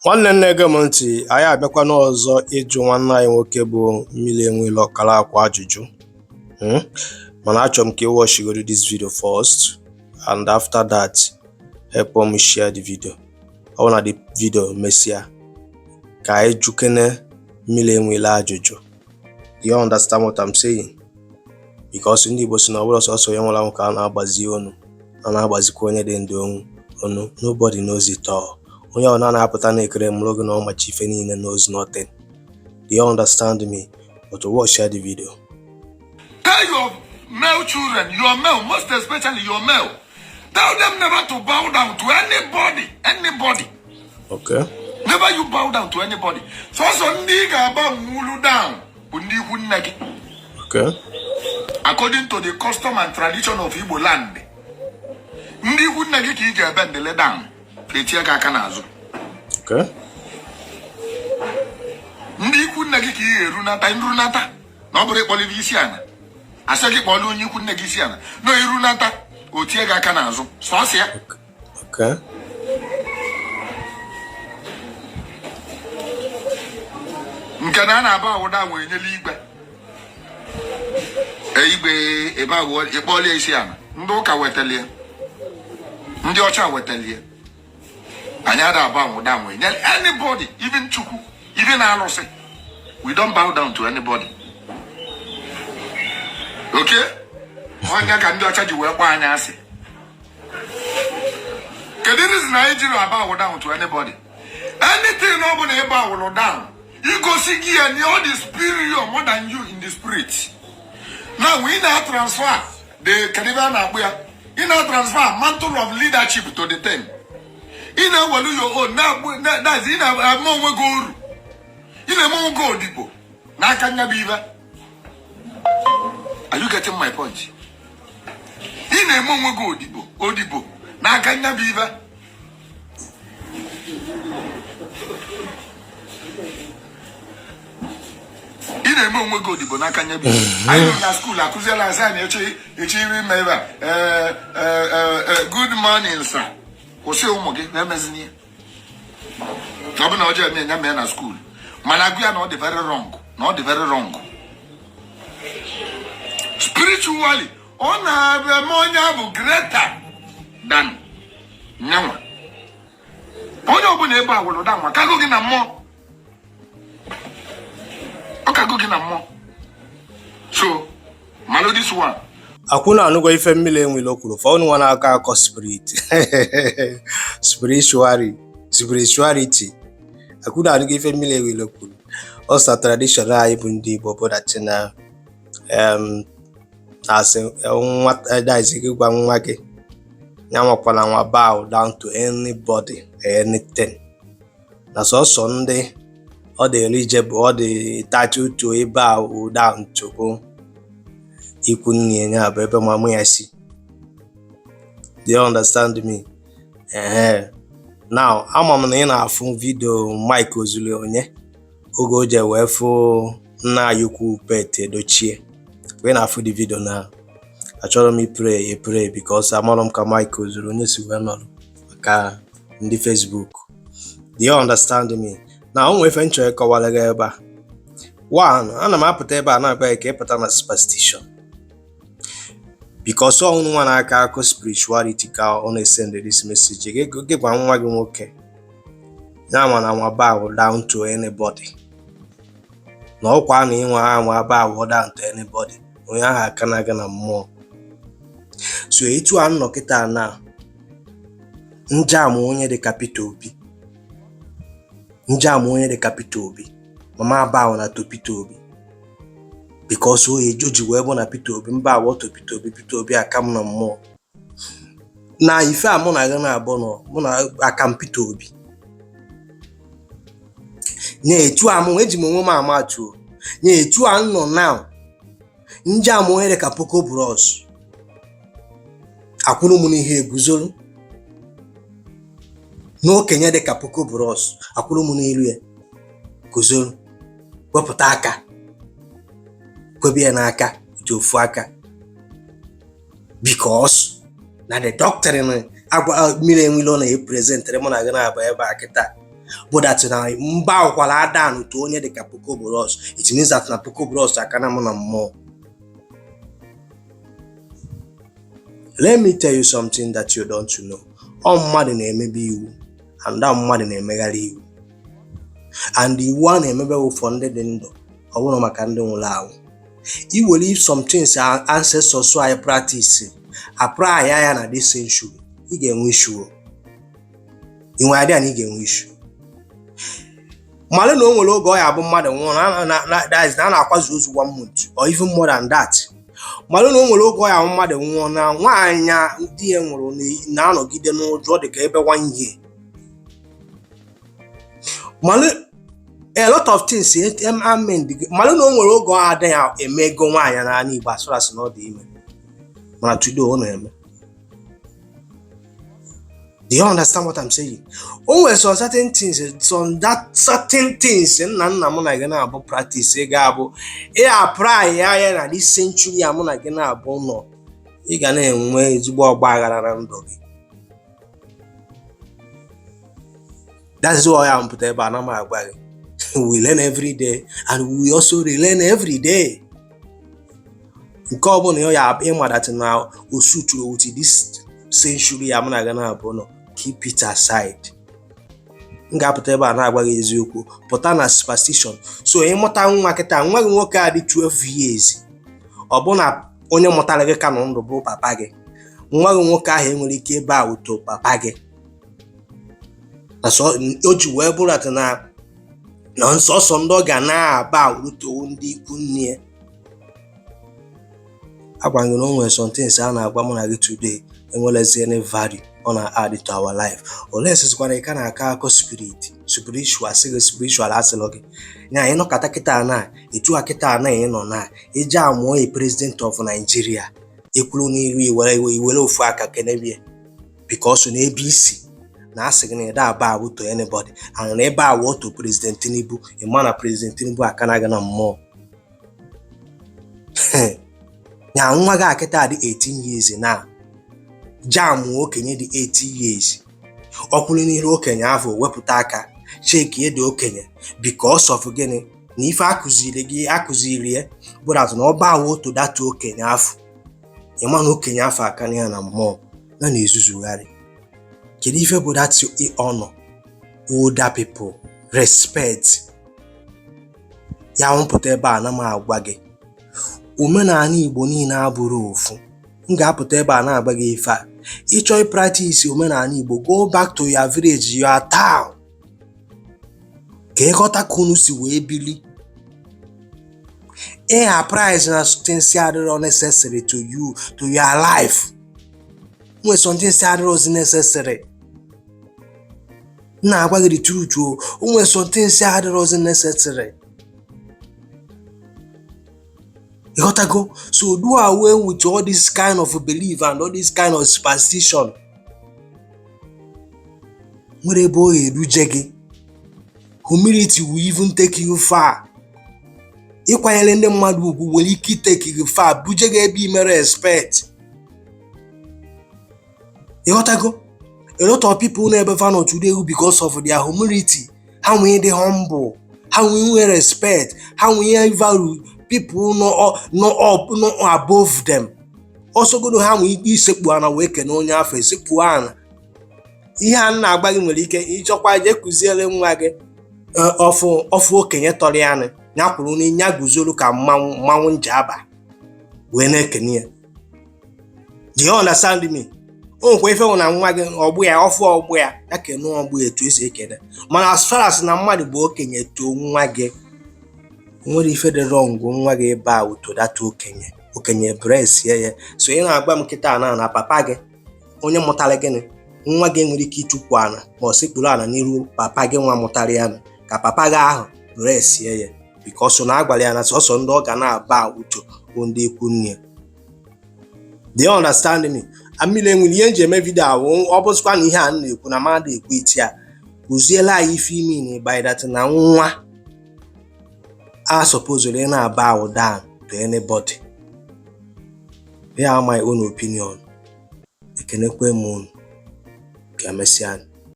Nwanne nne gee m ntị, anyị abịakwana ọzọ ịjụ nwanne anyị nwoke bụ Mmiri Enweilo Ọkara Akwa ajụjụ. Mana achọrọ m ka ị watchigoro this video first and after that help m share the video. Ọ bụrụ na the video mesịa ka anyị jụkene Mmiri Enweilo ajụjụ. Do you understand what I'm saying? Because ndị Igbo sị na ọ bụrọ sọsọ onye nwụrụ anwụ ka a na-agbazi onu, a na-agbazikwa onye dị ndụ onu. Nobody knows it all. Onye ọbụla na-apụta na-ekere mụrụ gị na ọ macha ife niile knows nothing. Do you understand me? But watch the video. Tell your male children, your male, most especially your male, tell them never to bow down to anybody, anybody. Okay. Never you bow down to anybody. Sọsọ ndị ị ga-aba nwulu down bụ ndị ikwu nne gị. Okay. According to the custom and tradition of Igbo land, ndị ikwu nne gị ka ị ga-ebe ndele down ka etie gị aka n'azụ. Okay. Ndị ikwu nne gị ka ị ga-erunata nrunata na ọ bụrụ ịkpọliri isi ala, asị gị kpọlụ onye ikwu nne gị isi ala na irunata o tie gị aka n'azụ sọsọ ya. Okay. Nke na a na-aba awụda wee nyela igwe igwe ebe awụ ịkpọlie isi ala, ndị ụka wetalie, ndị ọcha wetalie, anyị ada aba awụda wee nyela anybody, even Chukwu, even alụsị. We don't bow down to anybody. Okay? Onye ka ndị ọcha ji wee kpọọ anyị asị. Kedu reason anyị jiri aba down to anybody? Anything ọ bụla ị bowụrụ down, igosi gị ya na ọ dị superior more than you in the spirit. Now ị na-transfer the, kedu ebe a na-akpụ ya, ị na-transfer mantle of leadership to the thing. Ị na-ewelu your own ị na-eme onwe gị oru, ị na-eme onwe gị odibo n'aka nya bụ ibe. Are you getting my point? Ị na-eme onwe gị odibo odibo n'aka nya bụ ibe. Ị na-eme onwe gị odibo n'aka nya bụ ibe. Anyị nọ na school akụziela asị anyị echi echi ime ebe a, "Good morning, sir." Kwụsị ụmụ gị na-emezini ya. Ọ bụ na ọjọọ eme ya mee na school, mana agụ ya na ọ dị very wrong, na ọ dị very wrong spiritually. Ọ na-eme onye ahụ greater than nyanwa. Onye ọbụla ebe a wụrụ down kago gị na mmụọ, ọ kago gị na mmụọ. So malụ this one. Akwụna anụgo ife Mmiri Enweilo kwuru fa unu nwa na-akọ akọ spirit spirituality spirituality. Akwụna anụgo ife Mmiri Enweilo kwuru. Ọsa tradition anyị bụ ndị Igbo bụ that na asị nwa that is gị gwa nwa gị ya nwakwana nwa bow down to anybody, anything, na sọsọ ndị ọ dị eligible, ọ dị title to ebe a down to bụ ikwu nne ya, bụ ebe mama ya si. Do you understand me? Ehe. Now ama m na ị na-afụ video Mike Ozuruonye oge o je wee fụ nna anyị ukwu Pete Edochie. Ị na-afụ the video na achọrọ m i play because amarọ m ka Mike Ozuruonye si wee nọrọ maka ndị Facebook. Do you understand me? Na o nwee ife m chọrọ ịkọwara gị ebe a. One, ana m apụta ebe a na-agwa gị ka ị pụta na superstition because ọ nwa na-aka akụ spirituality ka ọ na-esend this message. Gị gwa nwa gị nwoke ya ma na nwa bow down to anybody, na ọkwa na ịnwe anwa bow down to anybody, onye ahụ aka na-aga na mmụọ. So etu a nọ kịta na njam onye dịka Peter Obi, njam onye dịka Peter Obi, mama bow na to Peter Obi because o ji wee bụ na Peter Obi mba awọ to Peter Obi, Peter Obi aka m na mmụọ na ife a mụ na gị na-abụ nọ mụ na aka m Peter Obi na-etu a mụ eji m onwe m ama atụ na-etu a nọ now njam onye dịka Poco Bros akwụrụ m n'ihe eguzoro n'okenye dịka Poco Bros akwụrụ m n'iru ya guzoro, wepụta aka kwebe ya n'aka ji ofu aka because na the doctrine agwa Mmiri Enweilo na-epresentịrị mụ na gị na-aba ebe a kịta. Bụ that na mba akwala down to onye dịka Poco Bros, it means that na Poco Bros akana m na mmụọ. Let me tell you something that you don't know. Ọ mmadụ na-emebe iwu and ọ mmadụ na-emegharị iwu, and iwu a na-emebe wụ for ndị dị ndụ, ọ bụrụ maka ndị nwụrụ anwụ. I were some things ancestors anyị practice, apply ya na this century, ị ga-enwe issue. Ị nwere idea na ị ga-enwe issue? Malụ na o nwere oge ọ ya abụ mmadụ nwụrụ na that is na a na-akwazu ozu one month or even more than that. Malụ na o nwere oge ọ ya abụ mmadụ nwụọ, na nwaanyị di ya nwụrụ na-anọgide n'ụjọ dị ka ebe one year. Malụ a lot of things amen. Malụ na o nwere oge ọ adịghị eme ego nwaanyị n'ala Igbo as far as na ọ dị ime, mana today ọ na-eme. Do you understand what I'm saying? O nwere some certain things, some that certain things nna nna mụ na gị na-abụ practice, ị ga-abụ ị apply ya na this century a mụ na gị na-abụ nọ, ị ga na-enwe ezigbo ọgba aghara na ndụ gị. That's why I'm pụta ebe a na m agwa gị, we learn every day and we also relearn every day. Nke ọbụla ya ịma that na o suituru with this century ya mụ na gị na-abụ nọ, keep it aside. M ga-apụta ebe a na-agwa gị eziokwu, pụta na superstition. So ịmụta nwa kịta, nwa gị nwoke a dị 12 years, ọ bụ na onye mụtara gị ka nọ ndụ bụ papa gị, nwa gị nwoke ahụ enwere ike ebe a ụtọ papa gị na so o ji wee bụrụ that na nsọsọ ndị ọ ga na-aba uto ndị ikwu nne ya. Agwa gị na o nwere some things a na-agwa mụ na gị today enwerezi any value ọ na-add to our life. Olee sizikwana ị ka na-akọ akọ spirit, spiritual, sị gị spiritual asịlọ gị nya ịnọkọta kịta na etu a kịta na ị nọ na ije amụọ a president of Nigeria ekwuru n'iru iwere ofu aka kenebie, because na ebe isi na asị gị na ịda aba awụ to anybody, and na ebe awụ to President Tinubu, ịma na President Tinubu akana gị na mmụọ ya. Nwa gị akịta dị 18 years na jam okenye dị 80 years, ọ kwụrụ n'iru okenye ahụ wepụta aka chekie dị okenye, because of gịnị? Na ife akụziri gị akụziri ya bụ that na ọba awụ otu data okenye afọ, ịma na okenye afọ akana ya na mmụọ na na-ezuzugharị. Kedu ife bụ that honor older people, respect ya? Nwụpụta ebe a na m agwa gị, omenala Igbo niile abụrụ ofu. M ga-apụta ebe a na-agwa gị ife a, ịchọ practice omenala Igbo, go back to your village, your town, ka ịghọta ka unu si wee bili. Ị apply na things adịrọ necessary to you, to your life. Nwere some things adịrọzi necessary. M na-agwa gị the truth o. O nwere some things adịrọzi necessary, ịghọtago? So do away with all this kind of belief and all this kind of superstition. Nwere ebe ọ ga-eruje gị. Humility will even take you far. Ịkwanyere ndị mmadụ ugwu nwere ike itake gị far, buje gị ebe ị mere respect, ịghọtago? A lot of people na-ebe fa nọ today because of their humility. Ha nwee dị humble, ha nwee nwe respect, ha nwee value people no up, no above them. Ọsọgodo ha nwee ike isekpu ana wee kene onye afọ esekpu ana. Ihe a m na-agba gị nwere ike ịchọkwa je kụziere nwa gị ọfụ ọfụ okenye tọrọ ya nị ya kwuru na ya guzoro ka mmanwụ mmanwụ nje aba wee na-ekene ya. Do you understand me? O nwekwa ife nwụ na nwa gị ọgbụ ya ọfụ ọgbụ ya, ya kene ọgbụ ya etu esi ekene. Mana as far as na mmadụ bụ okenye too nwa gị, nwere ife dị wrong nwa gị ebe a uto data okenye, okenye bless ya ya. So ị na-agwa m kịta na papa gị onye mụtara gịnị, nwa gị nwere ike ịchụkwu ana ma ọ sekpuru ana n'iru papa gị nwa mụtara ya ka papa gị ahụ bless ya, because na agwara ya na sọsọ ndị ọ ga na-aba uto bụ ndị ikwu nne ya. Do you understand me? Mmiri enwere ihe nji eme video ahụ. Ọ bụzikwa na ihe a m na-ekwu na mmadụ ekwu iti ya kụziela anyị ife ime na by that na nwa a supposed ị na-aba ahụ down to anybody. Ya my own opinion. Ekenekwe m unu, ka emesịa.